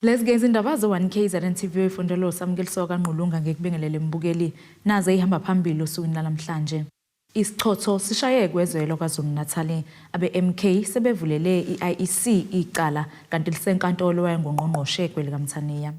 Lezi ke izindaba ze-1 KZN TV oyifundela uSamukeliso kaNgqulunga ngikubingelele mbukeli. Naze ihamba phambili osukwini lanamhlanje. Isichotho sishaye kwezwelo KwaZulu-Natal. Abe-MK sebevulele i-IEC icala kanti lisenkantolo wayengungqongqoshe kwelikaMthaniya.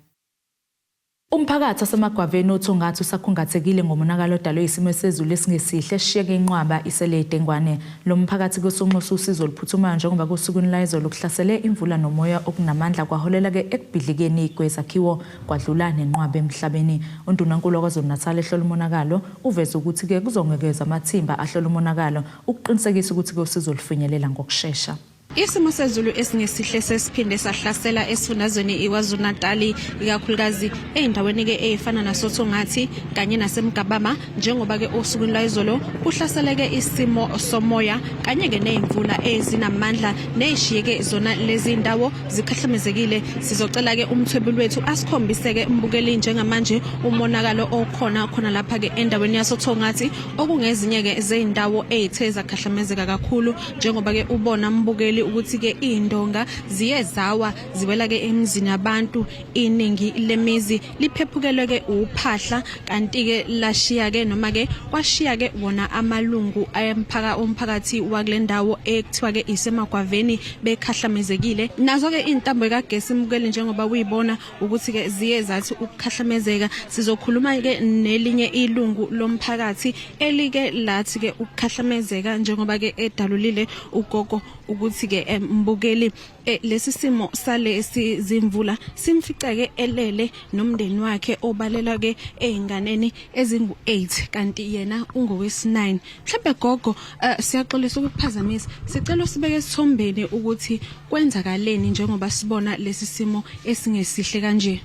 Umphakathi waseMagwaveni oThongathi usakhungathekile ngomonakalo odalwe yisimo sezulu esingesihle esishiyeke inqwaba isele idengwane. Lo mphakathi kusunxusa usizo oluphuthumayo njengoba kosukwini lwayizolo kuhlasele imvula nomoya okunamandla kwaholela-ke ekubhidlikeni kwezakhiwo kwadlula nenqwaba emhlabeni. UNdunankulu waKwaZulu-Natal ehlola umonakalo uveze ukuthi-ke kuzongekezwa amathimba ahlola umonakalo ukuqinisekisa ukuthi-ke usizo lufinyelela ngokushesha. Isimo sezulu esingesihle sesiphinde sahlasela esifundazweni iKwaZulu-Natal ikakhulukazi ey'ndaweni-ke ey'fana nasoThongathi kanye naseMgabama njengoba-ke osukwini lwayizolo kuhlaseleke isimo somoya kanye-ke ney'mvula ezinamandla ney'shiyeke zona lezi ndawo zikhahlamezekile. Sizocela-ke umthwebuli wethu asikhombise-ke mbukeli njengamanje umonakalo okhona khona lapha-ke endaweni yasoThongathi okungezinye-ke zey'ndawo ey'the zakhahlamezeka kakhulu njengoba ke ubona mbukeli ukuthi ke indonga ziye zawa ziwela ke emzini yabantu. Iningi lemizi liphephukelwe ke uphahla kanti ke lashiya ke noma ke kwashiya ke wona amalungu ayemphaka umphakathi wakule ndawo ekuthiwa ke iseMagwaveni bekhahlamezekile. Nazo ke intambo kagesi mbukeli njengoba uyibona ukuthi ke ziye zathi ukukhahlamezeka. Sizokhuluma ke nelinye ilungu lomphakathi elike lathi ke ukukhahlamezeka njengoba ke edalulile ugogo ukuthi ke mbukeli lesi simo salesi zimvula simficeke elele nomndeni wakhe obalela ke ezinganeni ezingu-8 kanti yena ungowesi-9. Mhlambe gogo, siyaxolisa ukukuphazamisa, sicela usibeke esithombeni ukuthi kwenzakaleni njengoba sibona lesi simo esingesihle kanje.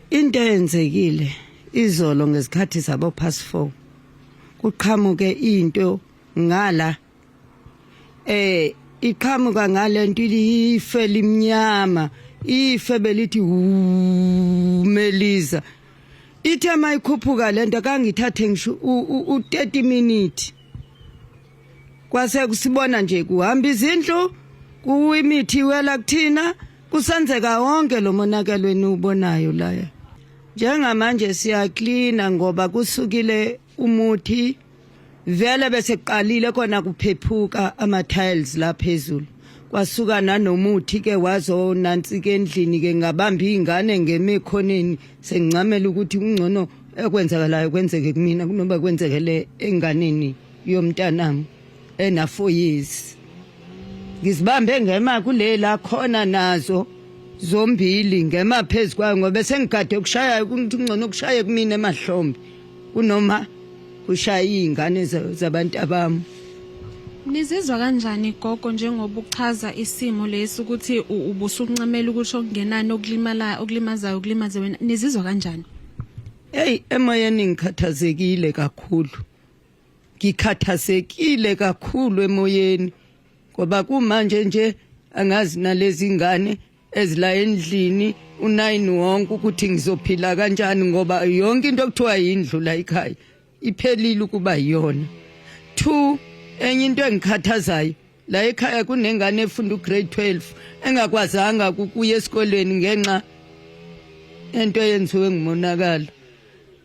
Into eyenzekile izolo ngezikhathi zabo past 4 kuqhamuke into ngala, iqhamuka ngalento ife limnyama, ife belithi meliza ithe mayikhuphuka lento kangithathe ngisho u30 minutes kwase kusibona nje kuhamba izindlu, kuwa imithi, iwela kuthina, kusenzeka wonke lo monakalo eniwubonayo la. Njengamanje siyaklina ngoba kusukile umuthi vele bese kuqalile khona kuphephuka ama tiles la phezulu, kwasuka nanomuthi ke wazonantsika endlini ke, ngabamba izingane ngemikhoneni sengincamela ukuthi kungcono ekwenzakalayo kwenzeke kumina kunoba kwenzekele enganeni yomntanami ena 4 years. Ngizibambe ngema kulela khona nazo zombili, ngema phezu kwayo ngoba sengigade ukushayayo ukuthi kungcono kushaye kumina emahlombe kunoma kushaya iy'ngane zabantu abami. Nizizwa kanjani gogo njengoba uchaza isimo lesi ukuthi ubusuncamela ukuthi okungenani okulimala okulimazayo kulimaze wena, nizizwa kanjani? Hey, emoyeni ngikhathazekile kakhulu, ngikhathazekile kakhulu emoyeni ngoba kumanje nje angazi nalezi ngane ezila endlini u9 wonke ukuthi ngizophila kanjani ngoba yonke into okuthiwa yindlu la ekhaya iphelile ukuba yiyona. 2 enye into engikhathazayo la ekhaya, kunengane efunda ugrade 12 engakwazanga ukuya esikolweni ngenxa ento eyenziwe ngumonakalo.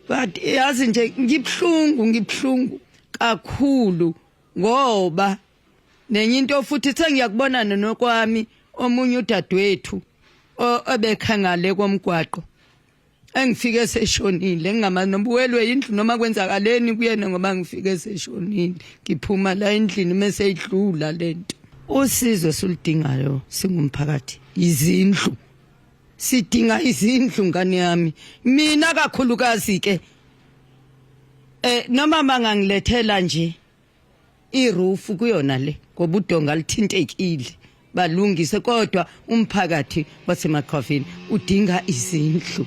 But yazi nje ngibhlungu, ngibhlungu kakhulu ngoba nenye into futhi sengiyakubona nokwami omunye udadewethu obekha ngale komgwaqo engifike seshonile, ngingamazi noma uwelwe indlu noma kwenzakaleni kuyena ngoba ngifike seshonile, ngiphuma la endlini mase idlula lento. Usizo esiludingayo singumphakathi izindlu, sidinga izindlu ngane yami, mina kakhulukazi ke noma bangangilethela nje iroof kuyona le ngoba udonga lithintekile, balungise, kodwa umphakathi waseMaqhwaveni udinga izindlu.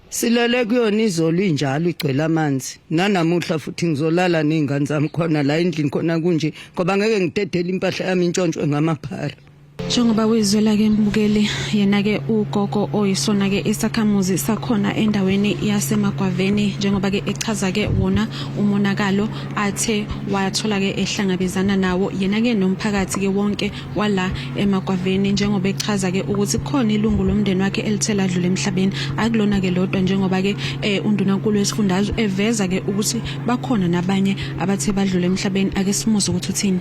Silele kuyona izolo injalo igcwele amanzi, nanamuhla futhi ngizolala nezingane zami khona la endlini khona kunje ngoba ngeke ngidedele impahla yami intshontshwe ngamaphara. Njengoba wezwela-ke mbukeli, yena-ke ugogo oyisona-ke isakhamuzi sakhona endaweni yaseMagwaveni, njengoba-ke echaza-ke wona umonakalo athe wathola-ke ehlangabezana nawo yena-ke nomphakathi-ke wonke wala eMagwaveni, njengoba echaza-ke ukuthi kukhona ilungu lomndeni wakhe elithe ladlula emhlabeni. Akulona-ke lodwa, njengoba-ke undunankulu wesifundazwe eveza-ke ukuthi bakhona nabanye abathe badlula emhlabeni. Ake simuzwe ukuthi uthini.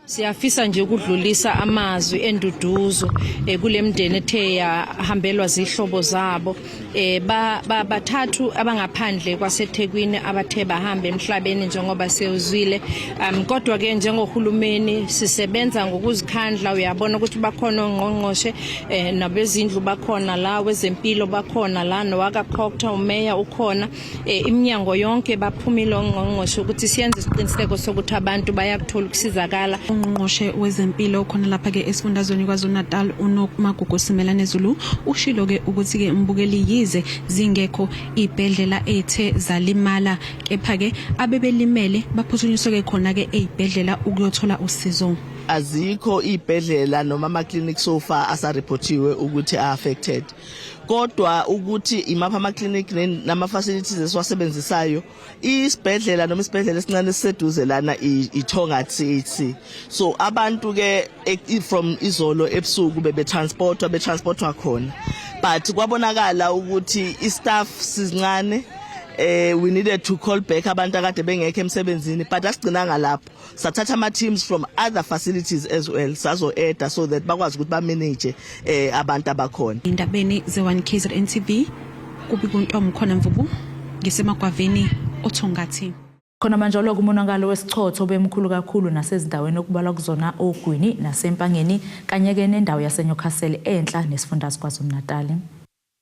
Siyafisa nje ukudlulisa amazwi enduduzo kule mndeni ethe yahambelwa zihlobo zabo. Bathathu abangaphandle kwaseThekwini abathe bahamba emhlabeni njengoba sewuzwile. Kodwa ke njengohulumeni sisebenza ngokuzikhandla. Uyabona ukuthi bakhona ongqongqoshe, nabezindlu bakhona la, wezempilo bakhona la, nowaka-Cogta umeya ukhona, iminyango yonke baphumile ongqongqoshe ukuthi siyenze isiqiniseko sokuthi abantu bayakuthola ukusizakala. Ungqongqoshe wezempilo khona lapha-ke esifundazweni KwaZulu-Natal, uNomagugu Simelane Zulu, ushilo-ke ukuthi-ke mbukeli, yize zingekho iy'bhedlela ey'the zalimala, kepha-ke abebelimele baphuthunyiswe-ke khona-ke ey'bhedlela ukuyothola usizo. Azikho iy'bhedlela noma ama-clinic so far asareportiwe ukuthi a-affected, kodwa ukuthi imaphi ama-clinic nama-facilities esiwasebenzisayo, isibhedlela noma isibhedlela esincane esiseduze lana iThongathi CHC. So abantu ke from izolo ebusuku bebetransportwa, betransportwa khona, but kwabonakala ukuthi i-staff sizincane. We needed to call back abantu akade bengekho emsebenzini, but asigcinanga lapho, sathatha ama teams from other facilities as well, sazo add so that bakwazi ukuthi ba manage abantu abakhona. Indabeni ze-1 KZN TV, kubika uNtomkhona Mvubu ngiseMagwaveni oThongathi. Khona manjalo, umonakalo wesichotho bemkhulu kakhulu nasezindaweni okubalwa kuzona oGwini naseMpangeni kanye-ke nendawo yaseNewcastle enhla nesifundazwe KwaZulu-Natal.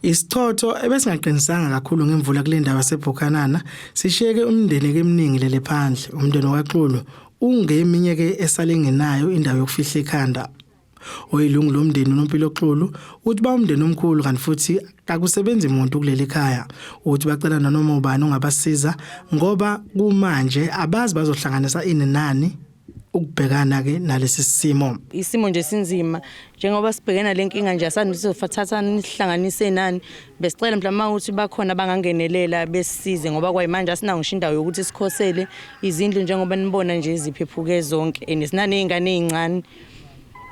Isichotho ebesingaqinisanga kakhulu ngemvula kule ndawo yaseBhukhanana sishiyeke umndeni eminingi lele phandle. Umndeni wakwaXulu ungeminye ke esale ngenayo indawo yokufihla ikhanda. Oyilungu lomndeni uNompilo Xulu uthi ba umndeni omkhulu kanti futhi akusebenzi umuntu kuleli khaya. Uthi bacela nanoma ubani ongabasiza ngoba kumanje abazi bazohlanganisa ini nani ukubhekana ke nalesi simo. Isimo nje sinzima njengoba sibhekena le nkinga nje, asani sizofathatha nihlanganise nani. Besicela mhlawumbe ukuthi bakhona abangangenelela besisize, ngoba kwayimanje asinawo ngisho indawo yokuthi sikhosele izindlu, njengoba nibona nje ziphephuke zonke, and sinaney'ngane ey'ncane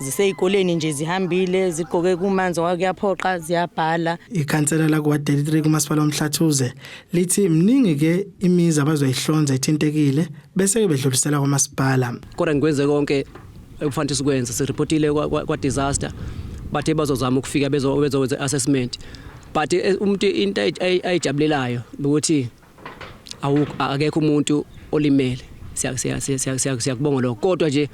zisey'koleni nje, zihambile zigqoke kumanzi ngoba kuyaphoqa, ziyabhala. Ikhansela lakuward 33 kumasipala womhlathuze lithi mningi ke imizi abazoyihlonza ethintekile bese ke bedlulisela kwamasipala. Kodwa ngikwenze konke ekufanele sikwenze, siripotile kwa disaster, bathe bazozama ukufika bezokwenza assessment, but umuntu into ayijabulelayo ukuthi akekho umuntu olimele. Siyakubonga lokho, kodwa nje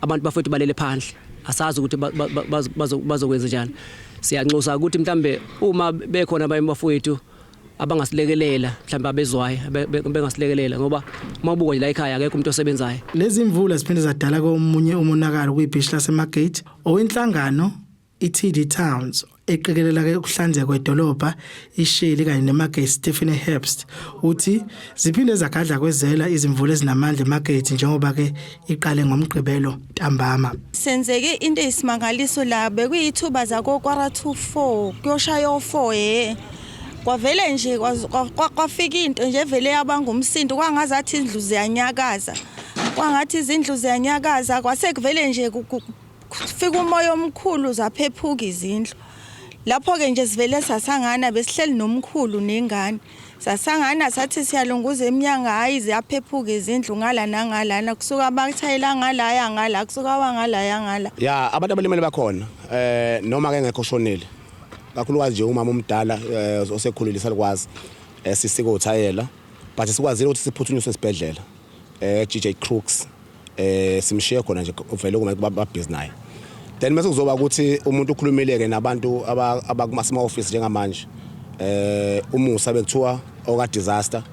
abantu bafethu balele phandle, asazi ukuthi bazokwenza njani. Siyanxusa ukuthi mhlambe uma bekhona abanye bafowethu abangasilekelela, mhlawumbe abezwayo bengasilekelela, ngoba uma ubuka nje la ekhaya akekho umuntu osebenzayo. Lezi mvula ziphinde zadala komunye umonakalo kwibhishi laseMargate. Owenhlangano iTD Towns eqikelela ke ukuhlanzeka kwedolobha iShelly kanye neMargate, Stephanie Herbst, uthi ziphinde zagadla kwezela izimvula ezinamandla eMargate njengoba ke iqale ngoMgqibelo ntambama. Senzeke into eyisimangaliso la, bekuyithuba zako 3:45 kuyoshaya o4, kwavele nje kwafika into nje evele yabanga umsindo, kwangazathi indlu ziyanyakaza, kwangathi izindlu ziyanyakaza, kwase kuvele nje kufika umoya omkhulu, zaphephuka izindlu. Lapho-ke nje sivele sasangana, besihleli nomkhulu nengane, sasangana sathi siyalunguza eminyango, hhayi, ziyaphephuka izindlu ngala nangalana, kusuka abathayela ngala ngala, kusuka wangala ngala. Ya, abantu abalimele bakhona, noma ke ngekho shonile, kakhulukazi nje umama omdala osekhulile, salikwazi sisiko uthayela, but sikwazile ukuthi siphuthunyiswe esibhedlela GJ Crooks, simshiye khona nje vele kuma babhizi naye. Then mase kuzoba ukuthi umuntu ukhulumile ke nabantu abakumasima office njengamanje, umusa bekuthiwa oka disaster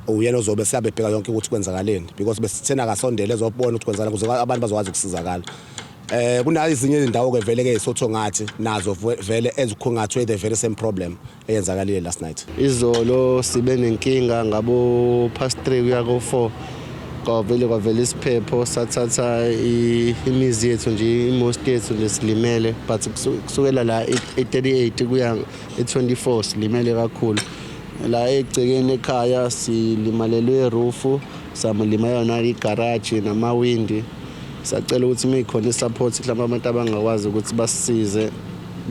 uyena ozobe siyabebheka yonke ukuthi kwenzakaleni, because besithena kasondele ezobona ukuthi kwenzakaleni ukuze abantu bazokwazi ukusizakala. Kunazo ezinye izindawo ke vele ke isotho ngathi nazo vele ezikhungathwe the very same problem eyenzakalile last night. Izolo sibe nenkinga ngabo past 3 kuya ko 4. Kwavele kwavela isiphepho, sathatha imizi yethu nje, i-most yethu nje silimele, but kusukela la e-38 kuya e-24 silimele kakhulu. La egcekeni ekhaya silimalelwe i-roof, salimalelwa igaraji namawindi. Sacela ukuthi uma ikhona i-support, mhlawumbe abantu abangakwazi ukuthi basisize.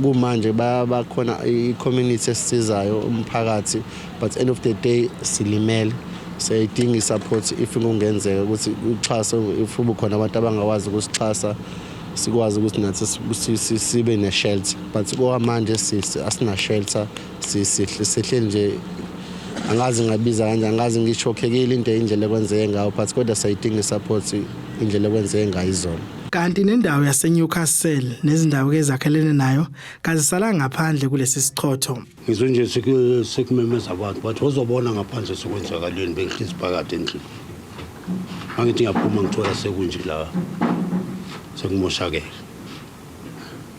Kumanje bakhona i-community esisizayo, umphakathi, but end of the day silimele, siyayidinga i-support. If kungenzeka ukuthi uxhaso, if kukhona abantu abangakwazi ukusixhasa, sikwazi ukuthi nathi sibe ne-shelter, but kwamanje asina shelter, sihleli nje. Angazi ngabiza kanjani, angazi, ngishokhekile into, indlela ekwenzeke ngayo, but kodwa siyayidinga i-support, indlela ekwenzeke ngayo izolo. Kanti nendawo yaseNewcastle nezindawo ezakhelene nayo kazisalanga ngaphandle kulesi sichotho. Ngizwe nje sekumemeza abantu, bathi uzobona ngaphandle sekwenzakaleni. Bengihlezi phakathi endlini, angithi ngiyaphuma, ngithola sekunje la, sekumoshakele.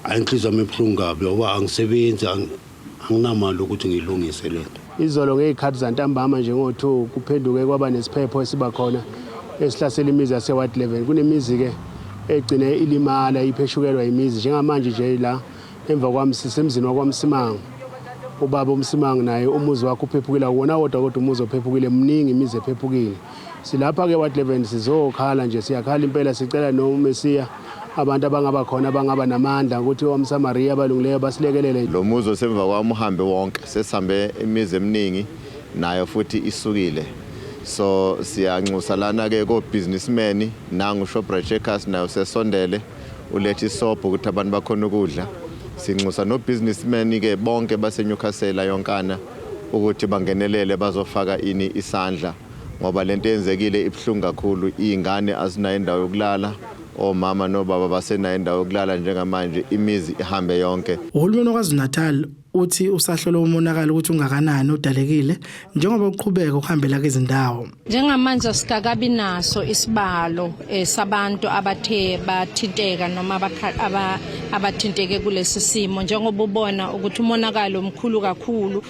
Hayi, inhliziyo yami ibuhlungu kabi ngoba angisebenzi, anginamali ukuthi ngiyilungise lento. Izolo ngey'khathi zantambama nje ngo-2 kuphenduke kwaba nesiphepho esiba khona esihlasela imizi yase-Ward 11. Kunemizi-ke egcine ilimala, ipheshukelwa imizi. Njengamanje nje la emva kwami sisemzini wakwaMsimango, ubaba uMsimango naye umuzi wakhe uphephukile. Wona wodwa, kodwa umuzi ophephukile, mningi imizi ephephukile. Silapha-ke Ward 11 sizokhala nje, siyakhala impela, sicela nomesiya, abantu abangaba khona, abangaba namandla, ukuthi omsamariya abalungileyo basilekelele. Lo muzi osemva kwami uhambe wonke, sesihambe imizi eminingi nayo futhi isukile. So siyanxusa lana-ke ko-businessman, nangu Shoprite Checkers nayo sesondele, uletha isobho ukuthi abantu bakhona ukudla. Sinxusa no-businessman-ke bonke baseNewcastle yonkana ukuthi bangenelele, bazofaka ini isandla, ngoba lento eyenzekile ibuhlungu kakhulu. Iy'ngane azinayo indawo yokulala, omama nobaba basenayo indawo yokulala njengamanje, imizi ihambe yonke. Uhulumeni waKwaZulu-Natal uthi usahlola umonakalo ukuthi ungakanani odalekile njengoba uqhubeka ukuhambela kwezindawo. Njengamanje asikakabi naso isibalo sabantu abathe bathinteka noma abathinteke kulesi simo, njengoba ubona ukuthi umonakalo omkhulu kakhulu,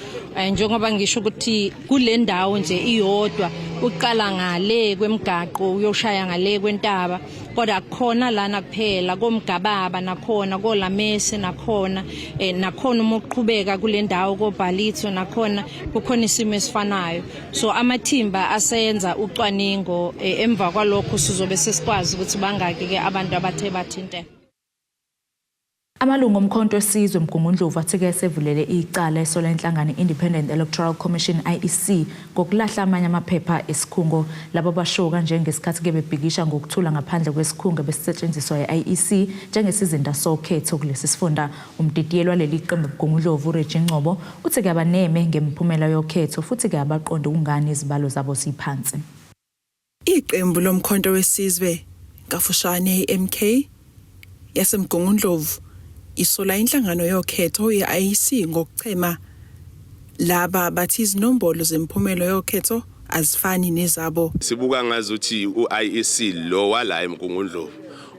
njengoba ngisho ukuthi kule ndawo nje iyodwa uqala ngale kwemigaqo uyoshaya ngale kwentaba, kodwa khona lana kuphela komgababa nakhona kolamese nakhona, nakhona uma uqhubeka kule ndawo koBhalitso nakhona kukhona isimo esifanayo. So amathimba aseyenza ucwaningo, emva kwalokho sizobe sesikwazi ukuthi bangaki ke abantu abathe bathinteka. Amalungu omkhonto wesizwe Mgungundlovu athi-ke esevulele icala esola inhlangano i-Independent Electoral Commission, IEC, ngokulahla amanye amaphepha esikhungo. Labo basho kanje ngesikhathi-ke bebhikisha ngokuthula ngaphandle kwesikhungo ebesisetshenziswa i-IEC njengesizinda sokhetho kulesi sifunda. Umdidiyeli waleli qembu Mgungundlovu, uReggie Ngcobo, uthi-ke abaneme ngemiphumela yokhetho futhi-ke abaqonde kungani izibalo zabo ziphansi. Iqembu lomkhonto wesizwe, kafushane iMK, yaseMgungundlovu isola inhlangano yokhetho ye-IEC ngokuchema. Laba bathi izinombolo zemiphumela yokhetho azifani nezabo. Sibuka ngazuthi u-IEC lo wala eMgungundlovu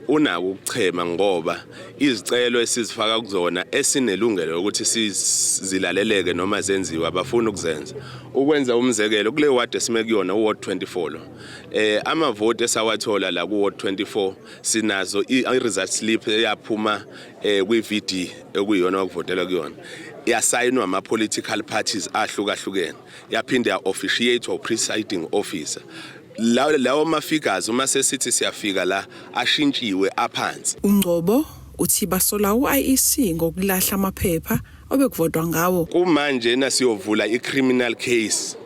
unako ukuchema, ngoba izicelo esizifaka kuzona, esinelungelo lokuthi sizilaleleke noma zenziwe, abafuni ukuzenza. Ukwenza umzekelo, kule ward esime kuyona, uward 24 lo, amavoti esawathola la ku ward 24, sinazo i-result slip eyaphuma kwi-VD ekuyiyona okuvotela kuyona, yasayinwa ama-political parties ahlukahlukene, yaphinde ya-officiate presiding officer. Lawo ma-figures uma sesithi siyafika la ashintshiwe, aphansi. UNgcobo uthi basola u-IEC ngokulahla amaphepha obekuvotwa ngawo. Kumanje na siyovula i-criminal case.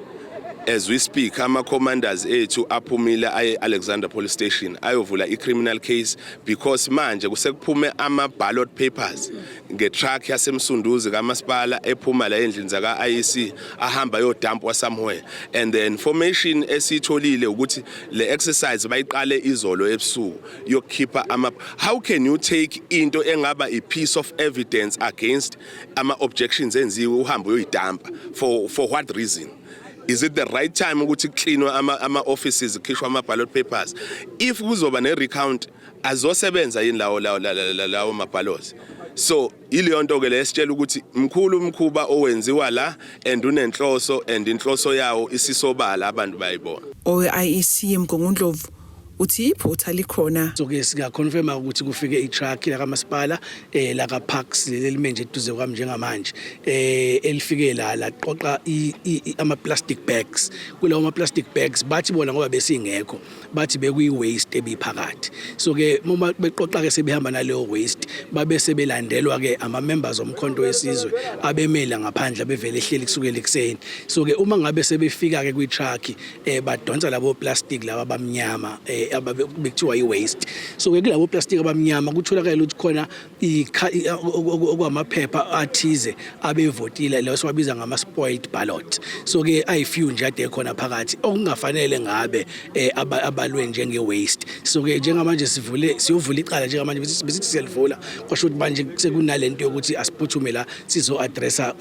As we speak, ama-commanders ethu aphumile aye Alexandra Police Station ayovula i-criminal case, because manje kusekuphume ama-ballot papers nge-truck yasemsunduzi kamasipala ephuma la endlini zaka-IEC, ahamba ayodampwa somewhere. And the information esiyitholile ukuthi le exercise bayiqale izolo ebusuku yokukhipha ama. How can you take into engaba i piece of evidence against ama objections enziwe, uhambe uyoyidampa for what reason? Is it the right time ukuthi kucleanwe ama offices, kukhishwa ama ballot papers? If kuzoba ne recount, azosebenza yini lawo ma ballots? So ileyo nto ke lesitshela ukuthi mkhulu umkhuba owenziwa la and unenhloso, and inhloso yawo isisobala, abantu bayibona. Owe-IEC eMgungundlovu uthi iphutha likhona. So ke singaconfirma ukuthi kufike i-truck la kamasipala la ka Parks, leli nje eduze kwami njengamanje, elifike la laqoqa ama plastic bags. Kulawo ama plastic bags, bathi bona ngoba besingekho, bathi bekuyi waste ebiphakathi. So ke uma beqoqa ke sebehamba naleyo waste, babe sebelandelwa ke ama members omkhonto wesizwe abemela ngaphandle, bevele ehleli kusukela ekuseni. So ke uma ngabe sebefika ke kwi-truck, badonsa labo plastic laba abamnyama bekuthiwa i-waste. So ke kulabo plastic abamnyama kutholakala ukuthi khona okwamaphepha athize abevotile, leyo siwabiza ngama spoiled ballot. So ke ayi-few nje ade khona phakathi okungafanele ngabe abalwe njenge waste. So ke njengamanje sivule, siyovula icala njengamanje. Besithi siyalivula, kwasho ukuthi manje sekunalento yokuthi asiphuthume la sizo addressa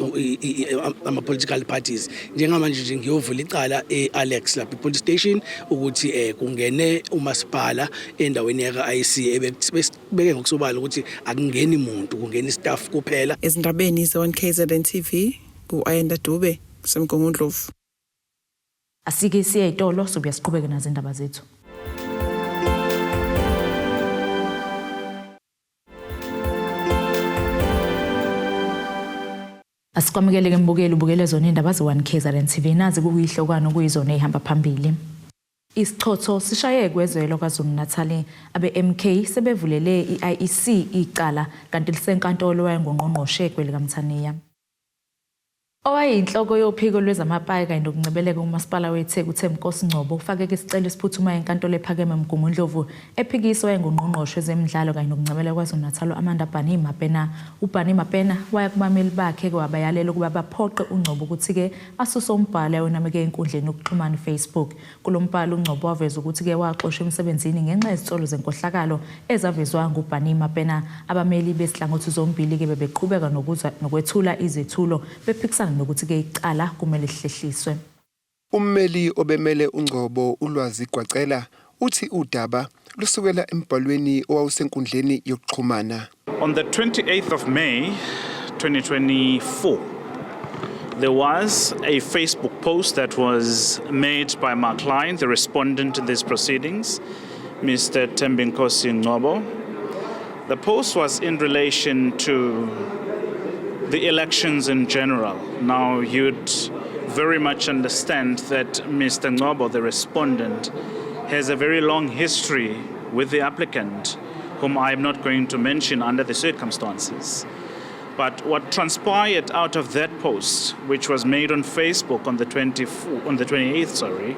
ama political parties. Njengamanje nje ngiyovula icala e-Alex lapha police station ukuthi kungene umasipala endaweni yaka IEC, ebeke ngokusobala ukuthi akungeni muntu, kungena istaff kuphela. Ezindabeni ze-1 KZN TV, ku-Ayanda Dube semgungundlovu. Asike siye ezitolo, sobuya siqhubeke nazo indaba zethu. Asikwamukele ke mbukeli, ubukele zona indaba ze-1 KZN TV. Nazi kuyihlokwana okuyizona ey'hamba phambili. Isichotho sishaye kwezwelo KwaZulu-Natal. Abe-MK sebevulele i-IEC icala, kanti lisenkantolo wayengungqongqoshe kwelikaMthaniya. Owayeyinhloko yophiko lwezamapaki kanye nokuncebeleka kumasipala weTheku, uThembinkosi Ngcobo, ufake isicelo esiphuthumayo enkantolo ephakeme eMgungundlovu, ephikisa owayengungqongqoshe wezemidlalo kanye nokuncebeleka KwaZulu-Natal, u-Amanda Barney Mapena. UBarney Mapena waya kubameli bakhe wabayalela ukuba baphoqe uNgcobo ukuthi-ke asuse umbhalo ayonameke enkundleni yokuxhumana iFacebook. Kulo mbhalo uNgcobo waveza ukuthi-ke waxoshwa emsebenzini ngenxa yezinsolo zenkohlakalo ezavezwa nguBarney Mapena. Abameli besihlangothi zombili-ke bebeqhubeka nokwethula izethulo, bephikisana nokuthi-ke icala kumele lihlehliswe. Ummeli obemele uNgcobo, uLwazi Gwacela, uthi udaba lusukela embhalweni owawusenkundleni yokuxhumana. On the 28th of May 2024, there was a Facebook post that was made by my client, the respondent in these proceedings, Mr. Thembinkosi Ngcobo. The post was in relation to the elections in general. Now, you'd very much understand that Mr. Ngcobo, the respondent, has a very long history with the applicant, whom I am not going to mention under the circumstances. But what transpired out of that post, which was made on Facebook on the 24, on the 28th, sorry,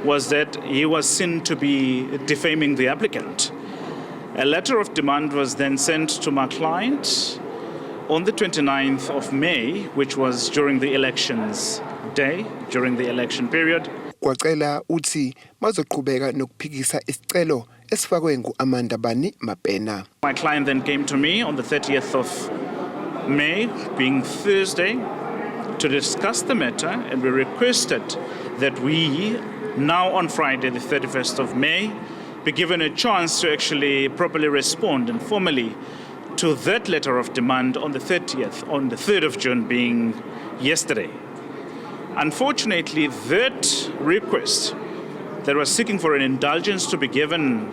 was that he was seen to be defaming the applicant. A letter of demand was then sent to my client on the 29th of May, which was during the elections day, during the election period. Gwacela uthi bazoqhubeka nokuphikisa isicelo esifakwe ngu-Amanda Barney Mapena. My client then came to me on the 30th of May, being Thursday, to discuss the matter, and we requested that we, now on Friday, the 31st of May, be given a chance to actually properly respond and formally to that letter of demand on the 30th, on the 3rd of June, being yesterday. Unfortunately, that request that was seeking for an indulgence to be given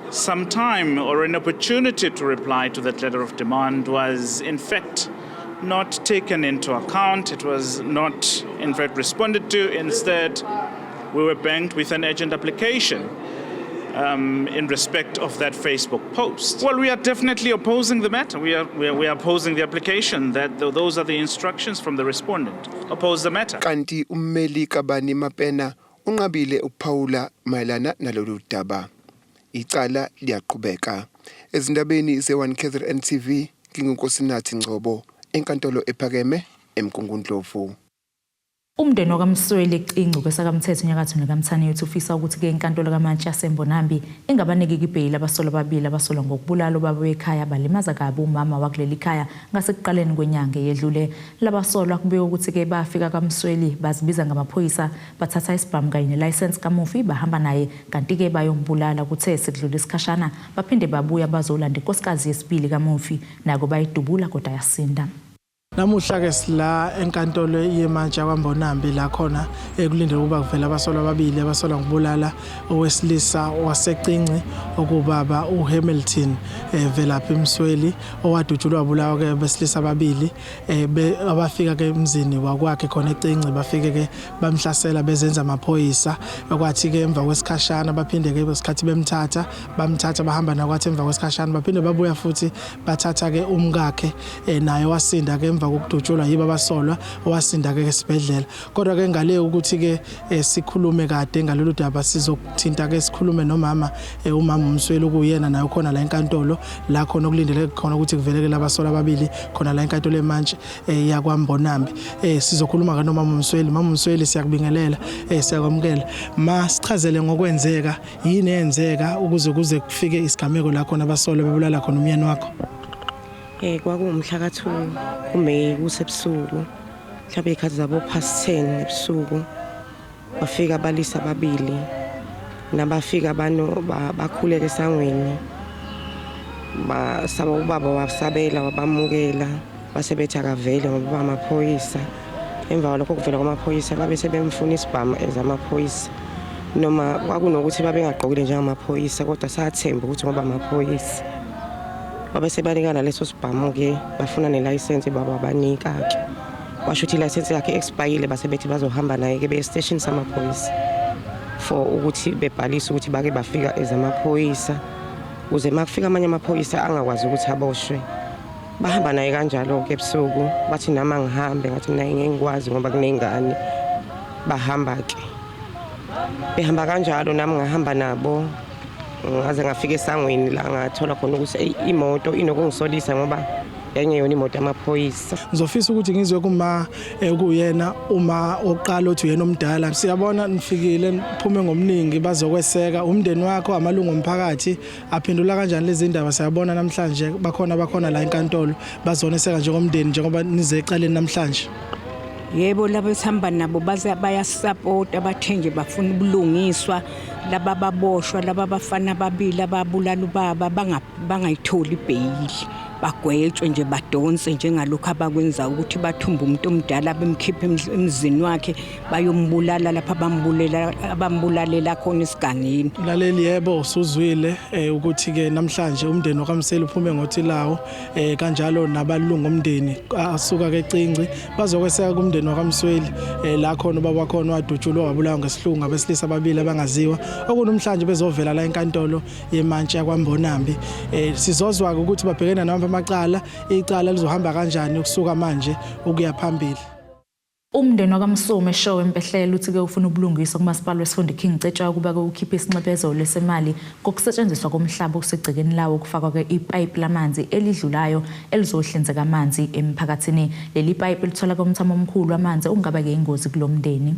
some time or an opportunity to reply to that letter of demand was in fact not taken into account. It was not in fact responded to. Instead, we were banked with an urgent application in respect of that Facebook post. Well, we are definitely opposing the matter. We are opposing the application. That those are the instructions from the respondent. Oppose the matter. Kanti ummeli kaBarney Mapena unqabile ukuphawula mayelana nalolu daba. Icala liyaqhubeka. Ezindabeni ze-1 KZN TV, nginguNkosinathi Ngcobo, enkantolo ephakeme eMgungundlovu. Umndeni wakaMsweli eCingci kwesakamthetho enyakatho nekaMthaniya uthi ufisa ukuthi-ke inkantolo kamantshi yaseMbonambi ingabaniki ibheyili abasolwa ababili abasolwa ngokubulala ubaba wekhaya balimaza kabi umama wakuleli khaya ngasekuqaleni kwenyanga eyedlule. Labasolwa kubikwa ukuthi-ke bafika kaMsweli bazibiza ngamaphoyisa bathatha isibhamu kanye nelayisensi kamufi bahamba naye kanti-ke bayombulala. Kuthe sekudlule isikhashana baphinde babuya bazolanda inkosikazi yesibili kamufi nako bayidubula kodwa yasinda. Namuhla ke sila enkantolo yemantshi yakwaMbonambi la khona ekulindele ukuba kuvela abasolwa ababili abasolwa ngokubulala owesilisa waseCinci okubaba uHamilton Velaphi Msweli owadutshulwa wabulawa ke abesilisa ababili abafika ke emzini wakwakhe khona eCinci bafike ke bamhlasela bezenza amaphoyisa okwathi ke emva kwesikhashana baphinde ke isikhathi bemthatha bamthatha bahamba nakwathi emva kwesikhashana baphinde babuya futhi bathatha ke umkakhe naye wasinda ke emva kokudutshulwa yibo abasolwa owasinda ke esibhedlela. Kodwa ke ngale ukuthi ke sikhulume kade ngalolu daba sizokuthinta ke sikhulume nomama umama uMsweli okuyena naye ukhona la enkantolo la khona okulindeleke khona ukuthi kuveleke labasolwa ababili khona la enkantolo emantshi yakwaMbonambi. Sizokhuluma ke nomama uMsweli. Mama uMsweli, siyakubingelela, siyakwamukela. Ma sichazele ngokwenzeka, yini eyenzeka ukuze kuze kufike isigameko la khona abasolwa bebulala khona umyeni wakho? Kwakuwumhla ka-2 kuMeyi kusebusuku, mhlawumbe iy'khathi zabo past 10 ebusuku, bafika abalisa ababili nabafika bakhuleka esangweni, basaba ubaba wasabela wabamukela, base bethi akavele ngoba bamaphoyisa. Emva kwalokho kuvela kwamaphoyisa babe sebemfuna isibhamu ezamaphoyisa, noma kwakunokuthi babengagqokile njengamaphoyisa, kodwa sathemba ukuthi ngoba amaphoyisa. Babe sebanikana leso sibhamu-ke, bafuna nelayisensi, bababanika-ke, washo ukuthi ilayisensi yakhe expire, base bethi bazohamba naye-ke beye esiteshini samaphoyisa for ukuthi bebhalise ukuthi bake bafika ezamaphoyisa, ukuze uma kufika amanye amaphoyisa angakwazi ukuthi aboshwe. Bahamba naye kanjalo-ke ebusuku, bathi nami angihambe, ngathi mina ngeke ngikwazi ngoba kuney'ngane. Bahamba-ke, behamba kanjalo, nami ngahamba nabo ngaze ngafika esangweni la ngathola khona ukuthi eyi, imoto inokungisolisa ngoba yayingeyona imoto yamaphoyisa. Ngizofisa ukuthi ngizwe kuma kuyena uma oqala othi uyena omdala. Siyabona nifikile niphume ngomningi bazokweseka umndeni wakho, amalungu omphakathi aphendula kanjani lezi ndaba? Siyabona namhlanje bakhona la enkantolo bazoneseka njengomndeni njengoba nize ecaleni namhlanje. Yebo, labo esihamba nabo baze bayasapota, bathe nje bafuna ubulungiswa, laba baboshwa, laba abafana ababili ababulala ubaba bangayitholi ibheyili, bagwetshwe nje badonse njengalokhu abakwenza ukuthi bathumbe umuntu omdala bemkhiphe emzini wakhe bayombulala lapha abambulalela khona esigangeni. Mlaleli, yebo, usuzwile ukuthi ke namhlanje umndeni wakaMseli uphume ngothilawo kanjalo nabalungu omndeni asuka ke Cinci bazokweseka kumndeni wakaMsweli la khona ubaba wakhona wadutshulwa wabulawa ngesihlungu abesilisa ababili abangaziwa okunamhlanje bezovela la enkantolo yemantshi yakwaMbonambi. Sizozwa ukuthi babhekene namaphi amacala, icala lizohamba kanjani ukusuka manje ukuya phambili. Umndeni wakaMsomi eshowe eMpehlelo uthi-ke ufuna ubulungiswa kumasipala wesifunda iKing Cetshwayo ukuba ke ukhiphe isinxephezelo semali ngokusetshenziswa komhlaba okusegcekeni lawo kufakwa-ke ipayipi lamanzi elidlulayo elizohlinzeka amanzi emphakathini. Leli payipi lithola umthamo omkhulu wamanzi okungaba-ke ingozi kulo mndeni.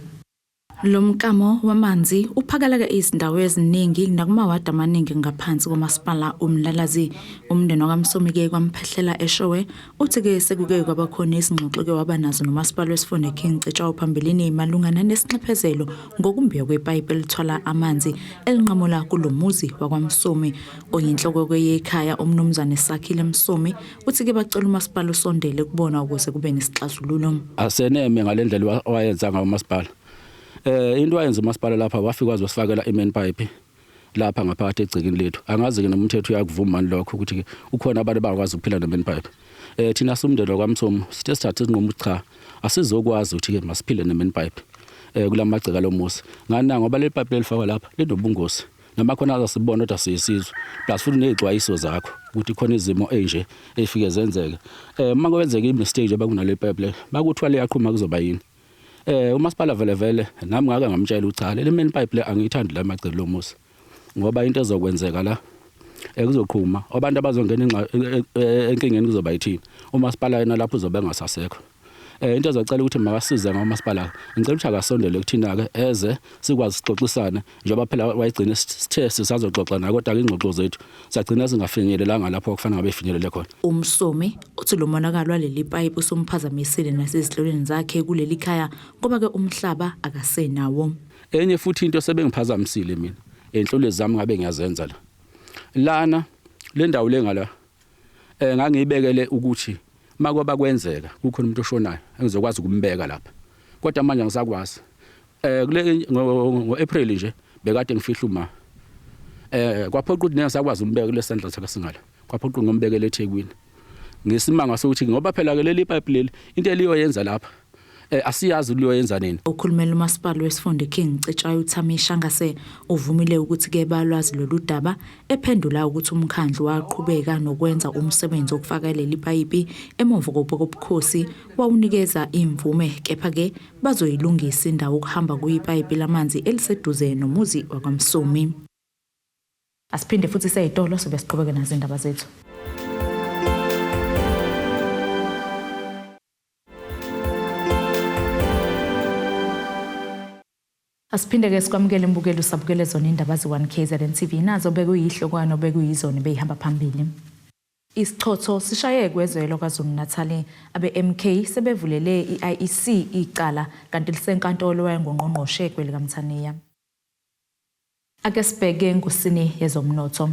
Lo mkamo wamanzi uphakeleka izindawo eziningi nakumawadi amaningi ngaphansi komasipala uMlalazi. Umndeni wakaMsomi-ke kwaMphehlela eshowe uthi-ke sekuke kwaba khona izingxoxo-ke waba nazo nomasipala wesifunda King Cetshwayo phambilini malungana nesinxephezelo ngokumbiwa kwepayipi elithwala amanzi elinqamula kulo muzi wakwaMsomi. Oyinhloko yekhaya umnumzane Sakhile Msomi uthi-ke bacela umasipala usondele kubona ukuze kube nesixazululo. Aseneme ngalendlela owayenza ngayo umasipala. Into ayenza umasipala lapha, wafika wazosifakela i-main pipe lapha ngaphakathi egcekeni lethu. Angazi ke nomthetho uyakuvuma lokho ukuthi ke ukhona abantu abangakwazi ukuphila ne-main pipe. Thina sumndeni wakwaMsomi sithe sithatha isinqumo ukuthi cha, asizokwazi ukuthi ke masiphile ne-main pipe kulamagceka lomuzi. Ngani? Ngoba leli pipe lelifakwa lapha linobungozi. Noma khona azasibona kodwa siyisizwe. Plus futhi nezixwayiso zakho ukuthi khona izimo ezinje ezifike zenzeke. Uma kwenzeka i-mistake njengoba kunale pipe le, bakuthiwa liyaqhuma kuzoba yini? Umasipala vele vele nami ngake ngamtshela ukuthi cha, leli main pipe le angiyithandi la emagcekeni lomuzi. Ngoba into ezokwenzeka la ekuzoqhuma abantu abazongena enkingeni kuzoba yithini. Umasipala yena lapho uzobe engasasekho. Into ezacela ukuthi makasize ngomasipala, ngicela ukuthi akasondele kuthina ke eze sikwazi sixoxisane, njengoba phela wayegcina sithe sisazoxoxa naye, kodwa ingxoxo zethu sagcina singafinyelelanga lapho okufanele ngabe ifinyelele khona. UMsomi uthi lo monakalo waleli payipi usumphazamisile nasezihlelweni zakhe kuleli khaya, ngoba ke umhlaba akasenawo. Enye futhi into sebengiphazamisile mina enhlolweni zami ngabe ngiyazenza la lana le ndawo lengala ngangiyibekele ukuthi makwaba kwenzeka kukhona umuntu oshonayo engizokwazi ukumbeka lapha, kodwa manje angisakwazi. Kule ngo-April nje bekade ngifihla uma kwaphoqa ukuthi ngingasakwazi umbeka kule sandla sakhe singala, kwaphoqa ngombekele eThekwini ngesimanga sokuthi ngoba phela ke leli pipe leli into eliyoyenza lapha asiyazi uliyoyenza nini. Ukhulumela umasipala wesifunda King Cetshwayo uThami Shangase uvumile ukuthi ke balwazi lolu daba, ephendula ukuthi umkhandlu waqhubeka nokwenza umsebenzi wokufaka leli payipi emuva kobukhosi wawunikeza imvume, kepha ke bazoyilungisa indawo okuhamba kuyipayipi lamanzi eliseduze nomuzi wakwaMsomi. Asiphinde futhi seyitolo sobe siqhubeke nazo indaba zethu. Asiphinde ke sikwamukele imbukelo usabukele zona indaba ze-1 KZN TV, nazo bekuyihlokwana bekuyizona beyihamba phambili. Isichotho sishaye kwezwelo KwaZulu-Natal, abe-MK sebevulele i-IEC icala kanti lisenkantolo wayengungqongqoshe kwelikaMthaniya. Ake sibheke ngusini yezomnotho.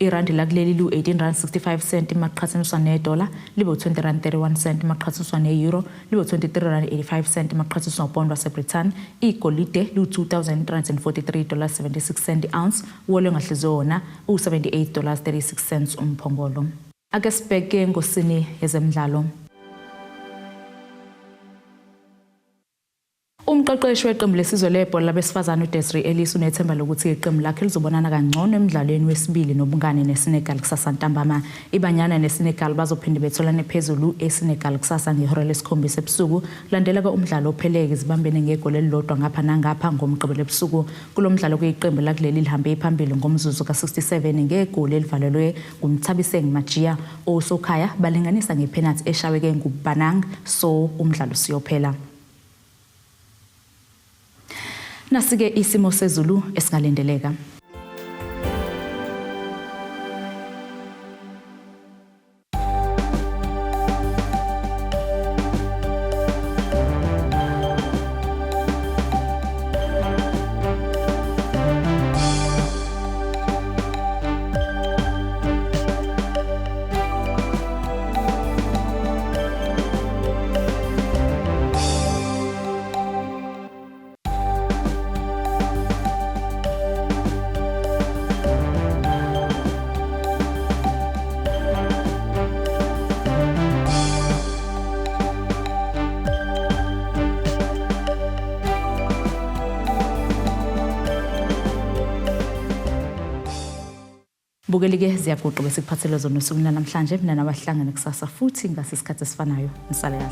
Irandi lakuleli lu-18 rand 65 cent maqhathaniswa nedola, libe u-20 rand 31 cent maqhathaniswa ne-euro, libe u-23 rand 85 cent maqhathaniswa nopondo waseBrithani. Igolide lu-2343 dollars 76 cent ounce, uwole ongahlizwe wona u-78 dollars 36 cents umphongolo. Ake sibheke ngosini yezemidlalo. Umqeqeshi weqembu lesizwe lebhola labesifazane uDesiree Ellis unethemba lokuthi iqembu lakhe lizobonana kangcono emdlalweni wesibili nobungane neSenegal kusasa ntambama. IBanyana neSenegal bazophinde betholane phezulu eSenegal kusasa ngehora lesikhombisa ebusuku, kulandela umdlalo opheleke zibambene ngegoli elilodwa ngapha nangapha ngoMgqibelo ebusuku. Kulo mdlalo kuyiqembu lakuleli lihambe phambili ngomzuzu ka-67 ngegoli elivalelwe nguMthabiseng Majiya. Osokhaya balinganisa ngepenalty eshaweke nguBanang, so umdlalo siyophela. Nasike isimo sezulu esingalindeleka. Bukeli-ke ziyaguqa besikuphathele zona osukwini namhlanje. Mina nabahlangane kusasa futhi ngasi isikhathi esifanayo. Nisale kahle.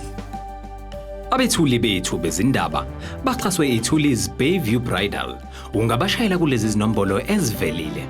Abethuli bethu bezindaba baxhaswe iThulis Bayview Bridal. Ungabashayela kulezi zinombolo ezivelile.